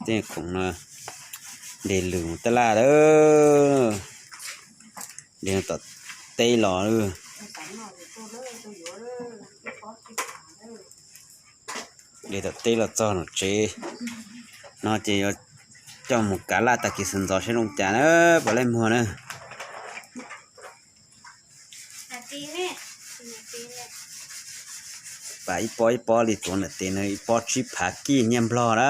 Tej khoom no de lws mus taj laj lawm, de tom teb los. De tom teb los txog nram tsev no ces yuav coj mus kav laj tag kis sawv ntxov seb zoo cas na, puas laij muag na. Pam ib pob ib pob li tuav ntawm tes no ib pob tsib phav kij nyiaj nplog na.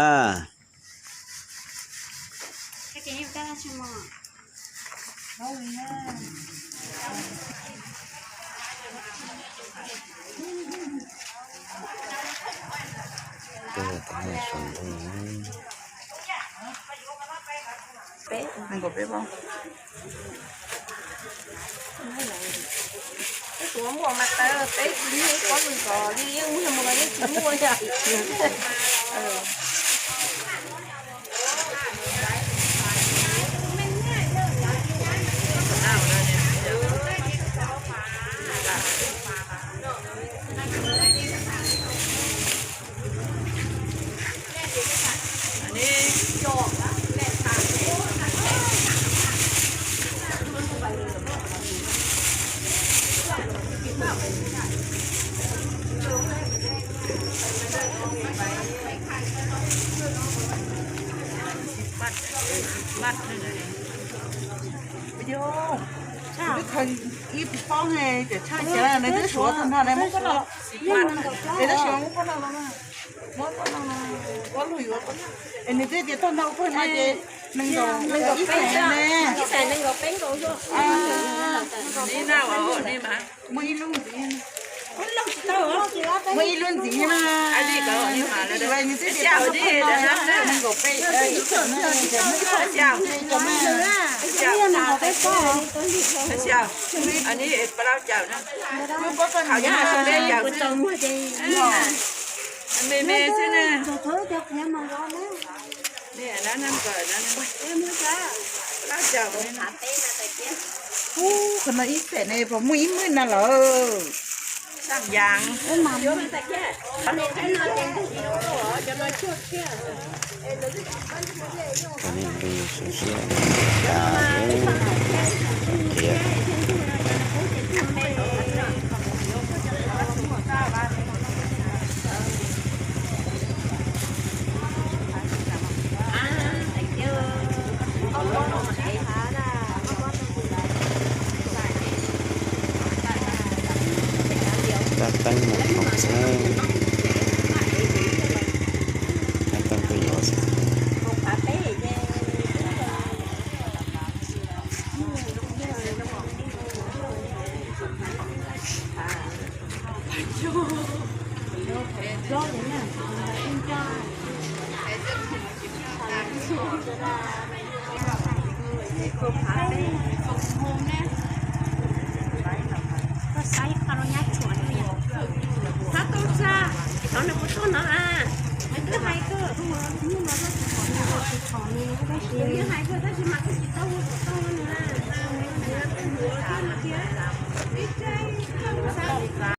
Peb, nees nkaum peb pob. Peb tuav muaj mas tawv, peb tsis muaj ib pob lwm kom li yeej muag mus los yeej tsis muaj yom. Ib pob ne, cov tshaj xyav nws twb suav tag nrho ne, muab pob no los. Es tab sis muab pob no los, muab pob no, pob lug yuav, es nws twb tias tag nrho pawg no ces nees nkaum, nees nkaum ib xees ne. Muaj ib lub ntxiv, muaj ib lub ntxiv na. Nws twb tias tag nrho pawg no, nees nkaum peb, muaj pob koj niam na. Me me xwb na. Ub, qhov no ib xees ne, puas muaj ib mwj na lawm? Ub mas Tab teeb mus khoom xwb, tab teeb tuaj yuav xwb. Koj saib qhov no nyab tshuam, xav tau tsa, cov nws puas tuaj no a, nws twb hais kawg, nws twb hais kawg tab sis mas koj tsis tau ua kom tau nws na, nws yuav tuaj yuav thiab no tiag, ib tsaib koj xav